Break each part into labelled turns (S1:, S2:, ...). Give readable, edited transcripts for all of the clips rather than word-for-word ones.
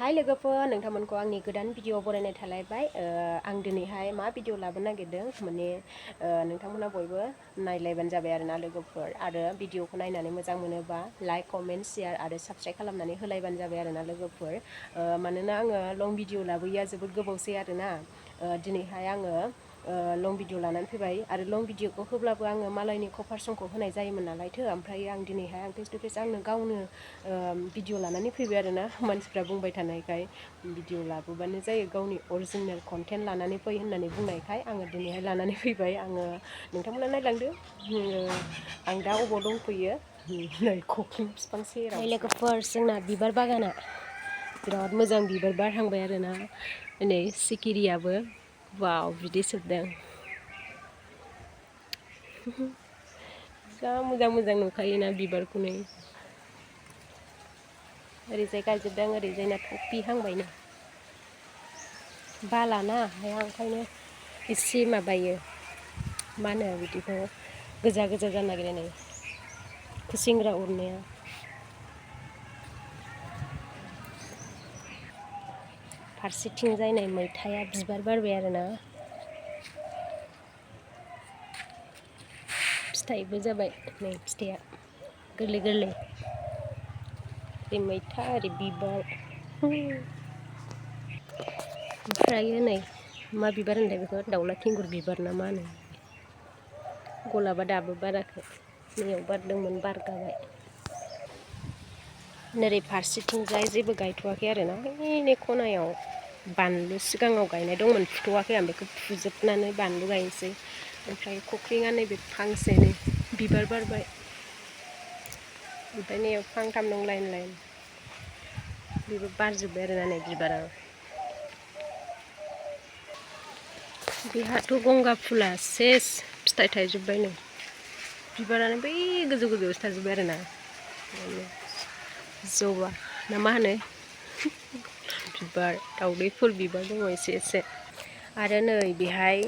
S1: हाय लोगोफोर नोंथांमोनखौ आंनि गोदान भिडिअ बरायनाय थालायबाय आं दिनैहाय मा भिडिअ लाबोनो नागिरदों माने नोंथांमोना बयबो नायलायबानो जाबाय आरोना लोगोफोर आरो भिडिअखौ नायनानै मोजां मोनोबा लाइक कमेन्ट शेयार आरो साबस्क्राइब खालामनानै होलायबानो जाबाय आरोना लोगोफोर मानोना आङो लं भिडिअ लाबोयैया जोबोद गोबावसै आरोना दिनैहाय आङो लं भिडिअ लानानै फैबाय आरो लं भिडिअखौ होब्लाबो आङो मालायनि कभार संखौ होनाय जायोमोन नालायथो ओमफ्राय आं दिनैहाय आं फेस टु फेस आंनो गावनो भिडिअ लानानै फैबाय आरोना मानसिफ्रा बुंबाय थानायखाय भिडिअ लाबोबानो जायो गावनि अरिजिनेल कन्टेन्ट लानानै फै होननानै बुंनायखाय आङो दिनैहाय लानानै फैबाय आङो नोंथांमोना नायलांदो आं दा अबाव दंफैयो नै खख्लिं बिफां सेराव लोगोफोर जोंना बिबार बागाना बिराद मोजां बिबार बारहांबाय आरोना नै सिखिरियाबो वाव बिदै सोबदों जा मोजां मोजां नुखायोना बिबारखौ नै ओरैजाय गायजोबदों ओरैजायना थफिहांबायनो बालाना हाया ओंखायनो एसे माबायो मा होनो बिदिखौ गोजा गोजा जानो नागिरो नै खुसेंग्रा अरनाया फारसेथिंजाय नै मैथाया बिबार बारबाय आरोना फिथाइबो जाबाय नै फिथाइया गोरलै गोरलै ओरै मैथा ओरै बिबार ओमफ्रायो नै मा बिबार होनदों बेखौ दाउला खेंगुर बिबार ना मा होनो गलाबा दाबो बाराखै नैयाव बारदोंमोन बारगाबाय नोरै फारसेथिंजाय जेबो गायथ'वाखै आरोना नै खनायाव बानलु सिगाङाव गायनाय दंमोन फुथ'वाखै आं बेखौ फुजोबनानै बानलु गायनोसै ओमफ्राय खख्लिङा नैबे फांसे नै बिबार बारबाय ओमफ्राय नैयाव फांथाम दं लाइन लाइन बेबो बारजोब्बाय आरोना नै बिबारा बेहाथ' गंगा फुला सेस फिथाइ थायजोब्बाय नै बिबारानो बै गोजौ गोजौआवसो थाजोब्बाय आरोना जबा ना मा होनो बिबार दावदै फुल बिबार दङ एसे एसे आरो नै बेहाय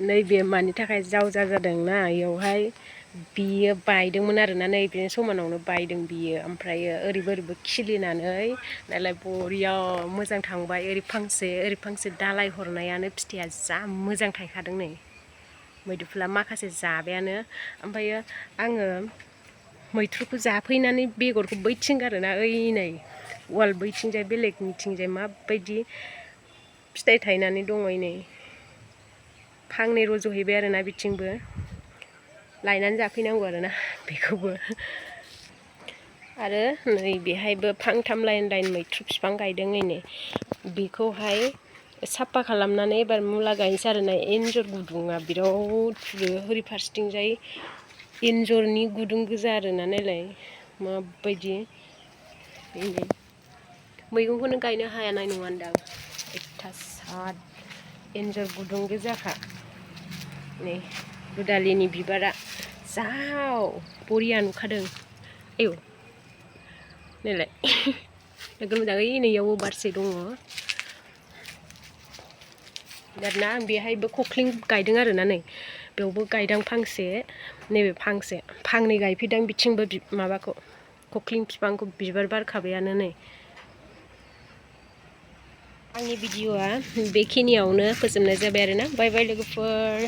S1: नैबे मानि थाखाय जावजा जादोंना बेयावहाय बियो बायदोंमोन आरोना नैबे समानावनो बायदों बियो ओमफ्रायो ओरैबो ओरैबो खिलिनानै दालाय बरिया मोजां थांबाय ओरै फांसे दालाय हरनायानो फिथाइया जा मोजां थायखादों नै मैदुफुला माखासे जाबायानो ओमफ्रायो आङो मैथ्रुखौ जाफैनानै बेगरखौ बैथिं गारोना ओइ नै वाल बैथिंजाय बेलेगनिथिंजाय माबायदि फिथाइ थायनानै दङ नै फांनै रज'हैबाय आरोना बिथिंबो लायनानै जाफैनांगौ आरोना बेखौबो आरो नै बेहायबो फांथाम लाइन लाइन मैथ्रु बिफां गायदों नै बेखौहाय साफा खालामनानै एबार मुला गायनोसै आरोना एन्जर गुदुङा बिराद फुरो ओरै फारसेथिंजाय एन्जरनि गुदुं गोजा आरोना नायलाय माबायदि मैगंखौनो गायनो हायानाय नङानदां एथासाद एन्जर गुदुं गोजाखा नै दुदालिनि बिबारा जा बरिया नुखादों आयौ नायलाय नोगोर मोजां ओइ नैयावबो बारसे दङ दाना आं बेहायबो खख्लिं गायदों आरोना नै बेयावबो गायदां फांसे नैबे फांसे फांनै गायफैदां बिथिंबो माबाखौ खख्लिं बिफांखौ बिबार बारखाबायानो नै आंनि भिडिअआ बेखिनियावनो फोजोबनाय जाबाय आरोना बाय बाय लोगोफोर।